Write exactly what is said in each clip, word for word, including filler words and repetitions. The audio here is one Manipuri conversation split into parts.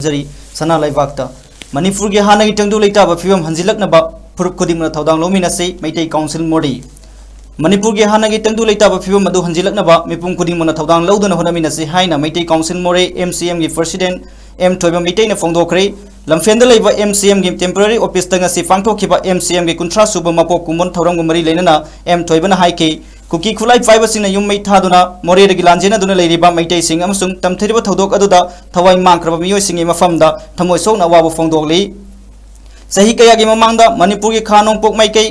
ꯈꯨꯔꯨꯝꯖꯔꯤ꯫ ꯁꯅꯥ ꯂꯩꯕꯥꯛꯇ ꯃꯅꯤꯄꯨꯔꯒꯤ ꯍꯥꯟꯅꯒꯤ ꯇꯪꯗꯨ ꯂꯩꯇꯥꯕ ꯐꯤꯕꯝ ꯍꯟꯖꯤꯜꯂꯛꯅꯕ ꯐꯨꯔꯨꯞ ꯈꯨꯗꯤꯡꯃꯛꯅ ꯊꯧꯗꯥꯡ ꯂꯧꯃꯤꯟꯅꯁꯤ꯫ ꯃꯩꯇꯩ ꯀꯥꯎꯟꯁꯤꯜ ꯃꯣꯔꯦ꯫ ꯃꯅꯤꯄꯨꯔꯒꯤ ꯍꯥꯟꯅꯒꯤ ꯇꯪꯗꯨ ꯂꯩꯇꯥꯕ ꯐꯤꯕꯝ ꯑꯗꯨ ꯍꯟꯖꯤꯜꯂꯛꯅꯕ ꯃꯤꯄꯨꯝ ꯈꯨꯗꯤꯡꯃꯛꯅ ꯊꯧꯗꯥꯡ ꯂꯧꯗꯨꯅ ꯍꯣꯠꯅꯃꯤꯟꯅꯁꯤ ꯍꯥꯏꯅ ꯃꯩꯇꯩ ꯀꯥꯎꯟꯁꯤꯜ ꯃꯣꯔꯦ, ꯑꯦꯝ ꯁꯤ ꯑꯦꯝꯒꯤ ꯄ꯭ꯔꯁꯤꯗꯦꯟꯠ ꯑꯦꯝ ꯊꯣꯏꯕ ꯃꯩꯇꯩꯅ ꯐꯣꯡꯗꯣꯛꯈ꯭ꯔꯦ꯫ ꯂꯝꯐꯦꯜꯗ ꯂꯩꯕ ꯑꯦꯝ ꯁꯤ ꯑꯦꯝꯒꯤ ꯇꯦꯝꯄꯣꯔꯔꯤ ꯑꯣꯐꯤꯁꯇ ꯉꯁꯤ ꯄꯥꯡꯊꯣꯛꯈꯤꯕ ꯑꯦꯝ ꯁꯤ ꯑꯦꯝꯒꯤ ꯀꯨꯟꯊ꯭ꯔꯥ ꯁꯨꯕ ꯃꯄꯣꯛ ꯀꯨꯝꯑꯣꯟ ꯊꯧꯔꯝꯒ ꯃꯔꯤ ꯂꯩꯅꯅ ꯑꯦꯝ ꯊꯣꯏꯕꯅ ꯍꯥꯏꯈꯤ, ꯀꯨꯀꯤ ꯈꯨꯠꯂꯥꯏ ꯄꯥꯏꯕꯁꯤꯡꯅ ꯌꯨꯝ ꯃꯩ ꯊꯥꯗꯨꯅ ꯃꯣꯔꯦꯗꯒꯤ ꯂꯥꯟꯖꯦꯟꯅꯗꯨꯅ ꯂꯩꯔꯤꯕ ꯃꯩꯇꯩꯁꯤꯡ ꯑꯃꯁꯨꯡ ꯇꯝꯊꯔꯤꯕ ꯊꯧꯗꯣꯛ ꯑꯗꯨꯗ ꯊꯋꯥꯏ ꯃꯥꯡꯈ꯭ꯔꯕ ꯃꯤꯑꯣꯏꯁꯤꯡꯒꯤ ꯃꯐꯝꯗ ꯊꯃꯣꯏ ꯁꯣꯛꯅ ꯑꯋꯥꯕ ꯐꯣꯡꯗꯣꯛꯂꯤ꯫ ꯆꯍꯤ ꯀꯌꯥꯒꯤ ꯃꯃꯥꯡꯗ ꯃꯅꯤꯄꯨꯔꯒꯤ ꯈꯥ ꯅꯣꯡꯄꯣꯛ ꯃꯥꯏꯀꯩ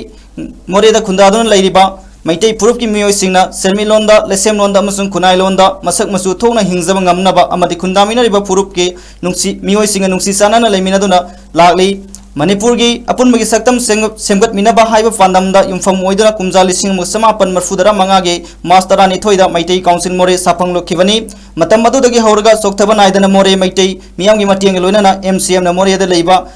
ꯃꯣꯔꯦꯗ ꯈꯨꯟꯗꯥꯗꯨꯅ ꯂꯩꯔꯤꯕ ꯃꯩꯇꯩ ꯐꯨꯔꯨꯞꯀꯤ ꯃꯤꯑꯣꯏꯁꯤꯡꯅ ꯁꯦꯟꯃꯤꯠꯂꯣꯟꯗ, ꯂꯩꯁꯦꯝꯂꯣꯟꯗ ꯑꯃꯁꯨꯡ ꯈꯨꯟꯅꯥꯏꯂꯣꯟꯗ ꯃꯁꯛ ꯃꯆꯨ ꯊꯣꯛꯅ ꯍꯤꯡꯖꯕ ꯉꯝꯅꯕ ꯑꯃꯗꯤ ꯈꯨꯟꯗꯥꯃꯤꯟꯅꯔꯤꯕ ꯐꯨꯔꯨꯞꯀꯤ ꯅꯨꯡꯁꯤ, ꯃꯤꯑꯣꯏꯁꯤꯡꯒ ꯅꯨꯡꯁꯤ ꯆꯥꯟꯅꯅ ꯂꯩꯃꯤꯟꯅꯗꯨꯅ ꯂꯥꯛꯂꯤ꯫ ꯃꯅꯤꯄꯨꯔꯒꯤ ꯑꯄꯨꯟꯕꯒꯤ ꯁꯛꯇꯝ ꯁꯦꯝꯒ-, ꯁꯦꯝꯒꯠꯃꯤꯟꯅꯕ ꯍꯥꯏꯕ ꯄꯥꯟꯗꯝꯗ ꯌꯨꯝꯐꯝ ꯑꯣꯏꯗꯨꯅ ꯀꯨꯝꯖꯥ ꯂꯤꯁꯤꯡ ꯑꯃꯒ ꯆꯃꯥꯄꯟ ꯃꯔꯐꯨ ꯇꯔꯥ ꯃꯉꯥꯒꯤ ꯃꯥꯔꯆ ꯇꯔꯥꯅꯤꯊꯣꯏꯗ ꯃꯩꯇꯩ ꯀꯥꯎꯟꯁꯤꯜ ꯃꯣꯔꯦ ꯁꯥꯐꯪꯂꯛꯈꯤꯕꯅꯤ꯫ ꯃꯇꯝ ꯑꯗꯨꯗꯒꯤ ꯍꯧꯔꯒ ꯆꯣꯛꯊꯕ ꯅꯥꯏꯗꯅ ꯃꯣꯔꯦ ꯃꯩꯇꯩ ꯃꯤꯌꯥꯝꯒꯤ ꯃꯇꯦꯡꯒ ꯂꯣꯏꯅꯅ ꯑꯦꯝ ꯁꯤ ꯑꯦꯝꯅ ꯃꯣꯔꯦꯗ ꯂꯩꯕ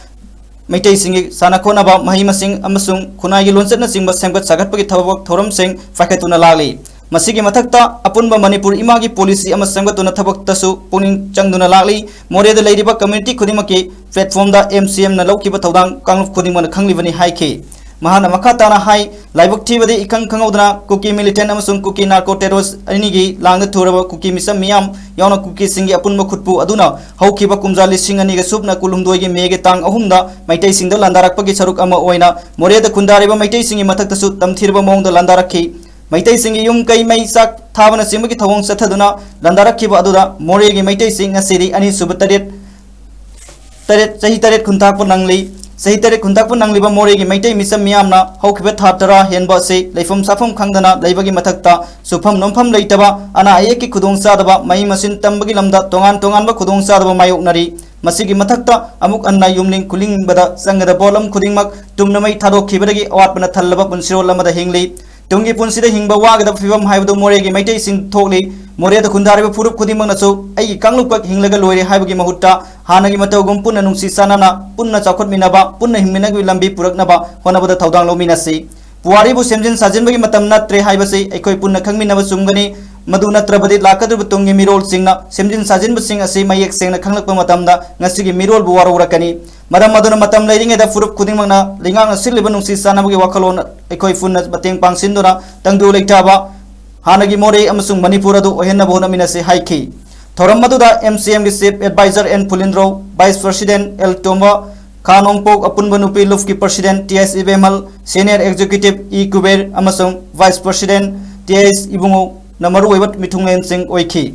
ꯃꯩꯇꯩꯁꯤꯡꯒꯤ ꯁꯥꯟꯅ ꯈꯣꯠꯅꯕ, ꯃꯍꯩ ꯃꯁꯤꯡ ꯑꯃꯁꯨꯡ ꯈꯨꯟꯅꯥꯏꯒꯤ ꯂꯣꯟꯆꯠꯅꯆꯤꯡꯕ ꯁꯦꯝꯒꯠ ꯁꯥꯒꯠꯄꯒꯤ ꯊꯕꯛ ꯊꯧꯔꯝꯁꯤꯡ ꯄꯥꯏꯈꯠꯇꯨꯅ ꯂꯥꯛꯂꯤ꯫ ꯃꯁꯤꯒꯤ ꯃꯊꯛꯇ ꯑꯄꯨꯟꯕ ꯃꯅꯤꯄꯨꯔ ꯏꯃꯥꯒꯤ ꯄꯣꯂꯤꯁꯤ ꯑꯃ ꯁꯦꯝꯒꯠꯇꯨꯅ ꯊꯕꯛꯇꯁꯨ ꯄꯨꯛꯅꯤꯡ ꯆꯪꯗꯨꯅ ꯂꯥꯛꯂꯤ꯫ ꯃꯣꯔꯦꯗ ꯂꯩꯔꯤꯕ ꯀꯝꯃ꯭ꯌꯨꯅꯤꯇꯤ ꯈꯨꯗꯤꯡꯃꯛꯀꯤ ꯄ꯭ꯂꯦꯠꯐꯣꯝꯗ ꯑꯦꯝ ꯁꯤ ꯑꯦꯝꯅ ꯂꯧꯈꯤꯕ ꯊꯧꯗꯥꯡ ꯀꯥꯡꯂꯨꯞ ꯈꯨꯗꯤꯡꯃꯛꯅ ꯈꯪꯂꯤꯕꯅꯤ ꯍꯥꯏꯈꯤ꯫ ꯃꯍꯥꯛꯅ ꯃꯈꯥ ꯇꯥꯅ ꯍꯥꯏ, ꯂꯥꯏꯕꯛ ꯊꯤꯕꯗꯤ ꯏꯈꯪ ꯈꯪꯍꯧꯗꯅ ꯀꯨꯀꯤ ꯃꯤꯂꯤꯇꯦꯟ ꯑꯃꯁꯨꯡ ꯀꯨꯀꯤ ꯅꯥꯔꯀꯣ ꯇꯦꯔꯣꯔꯤꯁ ꯑꯅꯤꯒꯤ ꯂꯥꯡꯗ ꯊꯨꯔꯕ ꯀꯨꯀꯤ ꯃꯤꯆꯝ ꯃꯤꯌꯥꯝ ꯌꯥꯎꯅ ꯀꯨꯀꯤꯁꯤꯡꯒꯤ ꯑꯄꯨꯟꯕ ꯈꯨꯠꯄꯨ ꯑꯗꯨꯅ ꯍꯧꯈꯤꯕ ꯀꯨꯝꯖꯥ ꯂꯤꯁꯤꯡ ꯑꯅꯤꯒ ꯁꯨꯞꯅ ꯀꯨꯟꯍꯨꯝꯗꯣꯏꯒꯤ ꯃꯦꯒꯤ ꯇꯥꯡ ꯑꯍꯨꯝꯗ ꯃꯩꯇꯩꯁꯤꯡꯗ ꯂꯥꯟꯗꯥꯔꯛꯄꯒꯤ ꯁꯔꯨꯛ ꯑꯃ ꯑꯣꯏꯅ ꯃꯣꯔꯦꯗ ꯈꯨꯟꯗꯥꯔꯤꯕ ꯃꯩꯇꯩꯁꯤꯡꯒꯤ ꯃꯊꯛꯇꯁꯨ ꯇꯝꯊꯤꯔꯕ ꯃꯑꯣꯡꯗ ꯂꯥꯟꯗꯥꯔꯛꯈꯤ꯫ ꯃꯩꯇꯩꯁꯤꯡꯒꯤ ꯌꯨꯝ ꯀꯩ ꯃꯩ ꯆꯥꯛ ꯊꯥꯕꯅꯆꯤꯡꯕꯒꯤ ꯊꯧꯑꯣꯡ ꯆꯠꯊꯗꯨꯅ ꯂꯥꯟꯗꯥꯔꯛꯈꯤꯕ ꯑꯗꯨꯗ ꯃꯣꯔꯦꯒꯤ ꯃꯩꯇꯩꯁꯤꯡ ꯉꯁꯤꯗꯤ ꯑꯅꯤꯁꯨꯕ ꯇꯔꯦꯠ ꯇꯔꯦꯠ, ꯆꯍꯤ ꯇꯔꯦꯠ ꯈꯨꯟꯇꯥꯛꯄ ꯅꯪꯂꯤ꯫ ꯆꯍꯤ ꯇꯔꯦꯠ ꯈꯨꯟꯇꯥꯛꯄ ꯅꯪꯂꯤꯕ ꯃꯣꯔꯦꯒꯤ ꯃꯩꯇꯩ ꯃꯤꯆꯝ ꯃꯤꯌꯥꯝꯅ ꯍꯧꯈꯤꯕ ꯊꯥ ꯇꯔꯥ ꯍꯦꯟꯕ ꯑꯁꯤ ꯂꯩꯐꯝ ꯆꯥꯐꯝ ꯈꯪꯗꯅ ꯂꯩꯕꯒꯤ ꯃꯊꯛꯇ ꯁꯨꯐꯝ ꯅꯣꯝꯐꯝ ꯂꯩꯇꯕ, ꯑꯅꯥ ꯑꯌꯦꯛꯀꯤ ꯈꯨꯗꯣꯡꯆꯥꯗꯕ, ꯃꯍꯩ ꯃꯁꯤꯡ ꯇꯝꯕꯒꯤ ꯂꯝꯗ ꯇꯣꯉꯥꯟ ꯇꯣꯉꯥꯟꯕ ꯈꯨꯗꯣꯡꯆꯥꯗꯕ ꯃꯥꯌꯣꯛꯅꯔꯤ꯫ ꯃꯁꯤꯒꯤ ꯃꯊꯛꯇ ꯑꯃꯨꯛ ꯍꯟꯅ ꯌꯨꯝꯂꯤꯡ ꯈꯨꯂꯤꯡꯕꯗ ꯆꯪꯒꯗꯕ ꯄꯣꯠꯂꯝ ꯈꯨꯗꯤꯡꯃꯛ ꯇꯨꯝꯅ ꯃꯩ ꯊꯥꯗꯣꯛꯈꯤꯕꯗꯒꯤ ꯑꯋꯥꯠꯄꯅ ꯊꯜꯂꯕ ꯄꯨꯟꯁꯤꯔꯣꯜ ꯑꯃꯗ ꯍꯤꯡꯂꯤ꯫ ꯇꯨꯡꯒꯤ ꯄꯨꯟꯁꯤꯗ ꯍꯤꯡꯕ ꯋꯥꯒꯗꯕ ꯐꯤꯕꯝ ꯍꯥꯏꯕꯗꯨ ꯃꯣꯔꯦꯒꯤ ꯃꯩꯇꯩꯁꯤꯡ ꯊꯣꯛꯂꯤ꯫ ꯃꯣꯔꯦꯗ ꯈꯨꯟꯗꯥꯔꯤꯕ ꯐꯨꯔꯨꯞ ꯈꯨꯗꯤꯡꯃꯛꯅꯁꯨ ꯑꯩꯒꯤ ꯀꯥꯡꯂꯨꯞꯈꯛ ꯍꯤꯡꯂꯒ ꯂꯣꯏꯔꯦ ꯍꯥꯏꯕꯒꯤ ꯃꯍꯨꯠꯇ ꯍꯥꯟꯅꯒꯤ ꯃꯇꯧꯒꯨꯝ ꯄꯨꯟꯅ ꯅꯨꯡꯁꯤ ꯆꯥꯟꯅꯅ, ꯄꯨꯟꯅ ꯆꯥꯎꯈꯠꯃꯤꯟꯅꯕ, ꯄꯨꯟꯅ ꯍꯤꯡꯃꯤꯟꯅꯕꯒꯤ ꯂꯝꯕꯤ ꯄꯨꯔꯛꯅꯕ ꯍꯣꯠꯅꯕꯗ ꯊꯧꯗꯥꯡ ꯂꯧꯃꯤꯟꯅꯁꯤ꯫ ꯄꯨꯋꯥꯔꯤꯕꯨ ꯁꯦꯝꯖꯤꯟ ꯁꯥꯖꯤꯟꯕꯒꯤ ꯃꯇꯝ ꯅꯠꯇ꯭ꯔꯦ ꯍꯥꯏꯕꯁꯤ ꯑꯩꯈꯣꯏ ꯄꯨꯟꯅ ꯈꯪꯃꯤꯟꯅꯕ ꯆꯨꯝꯒꯅꯤ꯫ ꯃꯗꯨ ꯅꯠꯇ꯭ꯔꯕꯗꯤ ꯂꯥꯛꯀꯗꯧꯔꯤꯕ ꯇꯨꯡꯒꯤ ꯃꯤꯔꯣꯜꯁꯤꯡꯅ ꯁꯦꯝꯖꯤꯟ ꯁꯥꯖꯤꯟꯕꯁꯤꯡ ꯑꯁꯤ ꯃꯌꯦꯛ ꯁꯦꯡꯅ ꯈꯪꯂꯛꯄ ꯃꯇꯝꯗ ꯉꯁꯤꯒꯤ ꯃꯤꯔꯣꯜꯕꯨ ꯋꯥꯔꯧꯔꯛꯀꯅꯤ꯫ ꯃꯔꯝ ꯑꯗꯨꯅ ꯃꯇꯝ ꯂꯩꯔꯤꯉꯩꯗ ꯐꯨꯔꯨꯞ ꯈꯨꯗꯤꯡꯃꯛꯅ ꯂꯩꯉꯥꯛꯅ ꯁꯤꯜꯂꯤꯕ ꯅꯨꯡꯁꯤ ꯆꯥꯟꯅꯕꯒꯤ ꯋꯥꯈꯜꯂꯣꯟ ꯑꯩꯈꯣꯏ ꯄꯨꯟꯅ ꯃꯇꯦꯡ ꯄꯥꯡꯁꯤꯟꯗꯨꯅ ꯇꯪꯗꯨ ꯂꯩꯇꯥꯕ ꯍꯥꯟꯅꯒꯤ ꯃꯣꯔꯦ ꯑꯃꯁꯨꯡ ꯃꯅꯤꯄꯨꯔ ꯑꯗꯨ ꯑꯣꯏꯍꯟꯅꯕ ꯍꯣꯠꯅꯃꯤꯟꯅꯁꯤ ꯍꯥꯏꯈꯤ꯫ ꯊꯧꯔꯝ ꯑꯗꯨꯗ M C M ꯒꯤ Chief Advisor N ꯄꯨꯂꯤꯟꯗ꯭ꯔꯣ, Vice President L ꯇꯣꯝꯕ, ꯈꯥ ꯅꯣꯡꯄꯣꯛ ꯑꯄꯨꯟꯕ ꯅꯨꯄꯤ ꯂꯨꯞꯀꯤ President T S ꯏꯕꯦꯝꯍꯜ, Senior Executive E Kuber ꯑꯃꯁꯨꯡ Vice President T S ꯏꯕꯨꯡꯉꯣꯅ ꯃꯔꯨꯑꯣꯏꯕ ꯃꯤꯊꯨꯡꯂꯦꯟꯁꯤꯡ ꯑꯣꯏꯈꯤ꯫